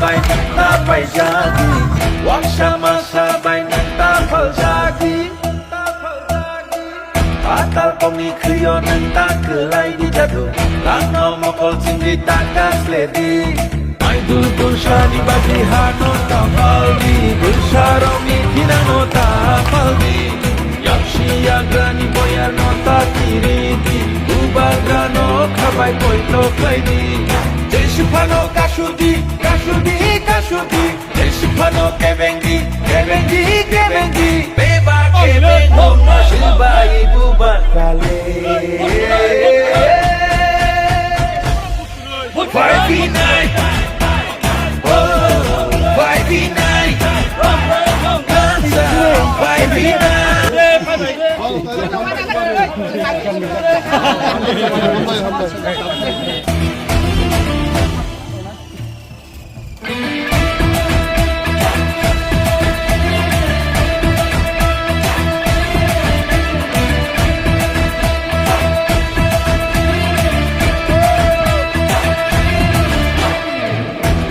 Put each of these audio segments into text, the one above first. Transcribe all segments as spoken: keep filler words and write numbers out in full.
Bai nang ta paijadi, waksa masa bai nang ta phaljadi. Atal kongni khwio nang ta kwlai di jadu, langno mokol chingdi ta kasledi. Mai dul dul sani bagwi hano ta paldi, bwsarokni thinano ta paldi. Yapsi yagrani boyarno ta kiridi, bubagrano khabai poito khlaidi. Jesu phano kasudi, kasudi, kasudi. Jesu phano kebengdi, kebengdi, kebengdi. Beba kebeng mungno silbai buba kale. Five v nine. Oh, five v nine. Dansa, five v nine.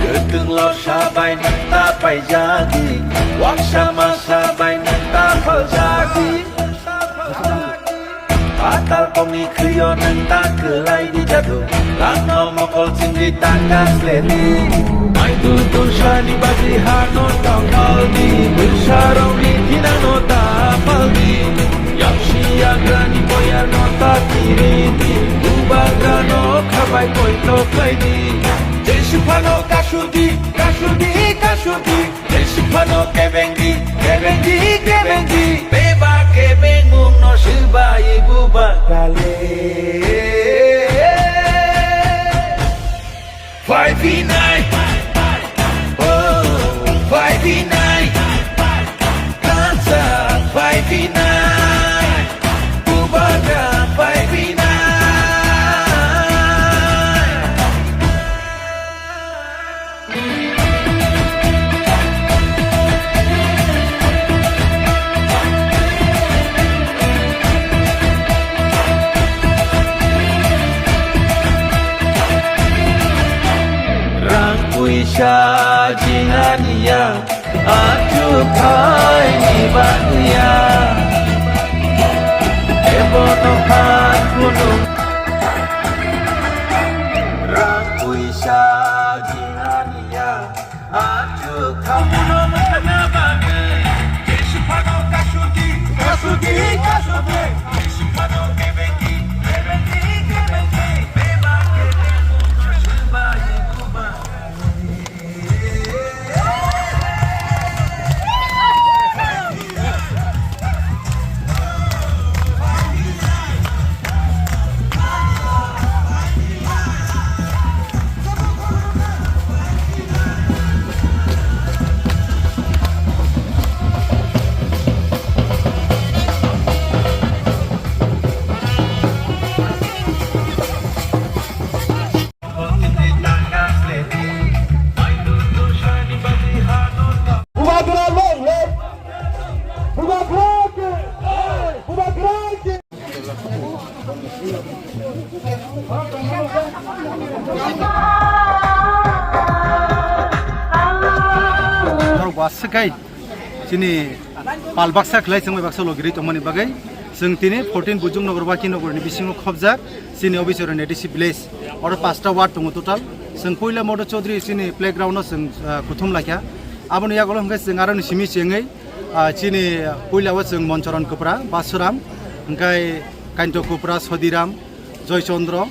Kwtwng lorsa bai nang ta paijadi, waksa masa bai nang ta phaljadi. Atal kongni khwio nang ta kwlai di jadu, langno mokol chingdi ta kasledi. Mai dul dul sani bagwi hano ta paldi, bwsarokni thinano ta paldi. Yapsi yagrani boyarno ta kiridi, bubagrano khabai poito khlaidi. Jesu phano kasudi, kasudi, kasudi. Jesu phano kebengdi, kebengdi, kebengdi. Beba kebeng mungno silbai buba kale. Five v nine. Oh, five v nine. Dansa five v nine. Bubagra five v nine. Rang puisa jinganiya, achuk khaini bagwiya. Ebono khan khulum. Rang puisa jinganiya. Bubagra long live! Bubagra ki! Bubagra ki! Norok bo aswk khai chini pal baksa khlai chwng bai baksa logirwi tongmani bagwi chwng tini fourteen Bujung Nagar, Waki Nagar ni bisingo khobjak chini Obisora A D C village. Oro pasta ward tongo total. Chwng puila Modo Chaudhary chini playground no chwng, ah, kuthum laikha. Aboni yagulo hwnkhe chwng aroni simi chengwi, ah, chini puila o chwng Monchoron Kwpra, Basuram, hwnkhe Kainto Kwpra, Sodiram, Joy Chandra,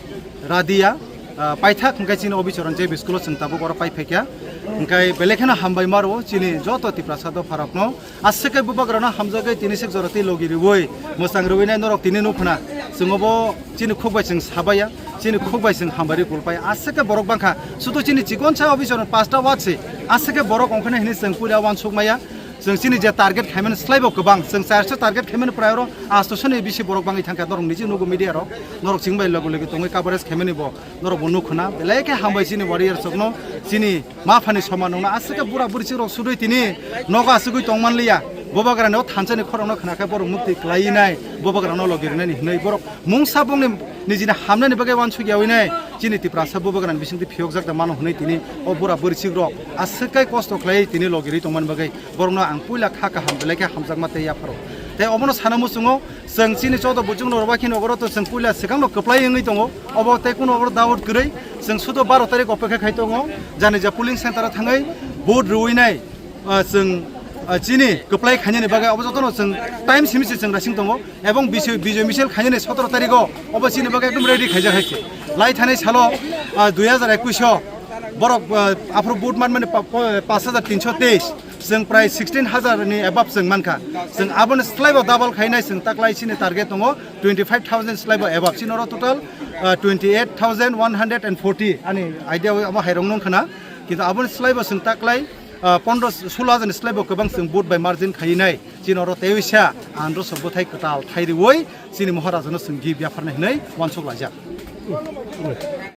Radia, ah, paithak hwnkhe chini Obichoron J B school o chwng tabuk oro pai phaikha. Hwnkhe belai kheno hambai maro chini joto Tiprasa dopharokno. Aswk khe bubagrano hamjagwi tini sik jora tei logi riwi mwchang riwi nai norok tini nukhuna. Chwng obo chini khuk bai chwng sabaiya, chini khuk bai chwng hambai rwi kulpaiya. Aswk khe borok bangkha, sudu chini chikonsa Obichoron pasta ward se. Aswk khe borok ongkhornai hwnwi chwng puila uansuk maya. Chwng chini je target khaimani slaibo kwbang, chwng charso target khaimani prai oro astoso ni bisi borok bangwi thangkha, norok niji nugo media rok, norok chwng bai logi logi tongwi coverage khaimani bo norok bo nukhuna, belai khe hambai chini warriors rokno, chini ma phani soman wngno, aswk khe bura buri chwng rok sudui tini nogo asugwi tongmanliya, bubagrani o thansani khorokno khna khe borok mukti kwlai nai, bubagrano logi rwnani hwnwi borok mungsa bongni nijini hamnani bagwi uansuk yawi nai. Chini Tiprasa bubagrani bisingtwi phiyokjak da mano hwnwi tini o bura bwrwichik rok aswk kai kosto khlai tini logirwi tongmani bagwi borokno ang puila kha kaham belai khe hamjakma tei yapharo. Tei obono sana muchungo chwng chini chodo buchung no roba khini ogoro to chwng puila swkang no kwplai wngwi tongo. Obo tei kuno ogoro doubt kwrwi chwng sudo baro tarik opekha khai tongo. Jani ja polling center o thangwi vote rwinai ah, chwng ah, chini kwplai khainani bagwi obo jotono chwng time simi se chwng rasing tongo ebong bijoy bijoy misil khainani sotoro tarikho obo chini bagwi ekdom ready khaijak hai se lai thanai salo ah, dui hazar ekwis o borok ah, aphuru vote manmani pa- pa- paanch hajar tinsho teis chwng prai sixteen hajar ni above chwng mankha chwng aboni slaibo double khainai chwng taklai chini target tongo twenty five thousand slaibo above chini oro total ah, twenty eight thousand one hundred and forty ani idea obo hairok nung khana kintu aboni slaibo chwng taklai ah, pondro solo hajar ni slaibo kwbang chwng vote by margin khainai chini oro tei sa andro so bwthai kwtal thai riwi chini Maharajano chwng gift yapharnai hwnwi wansuk laijak.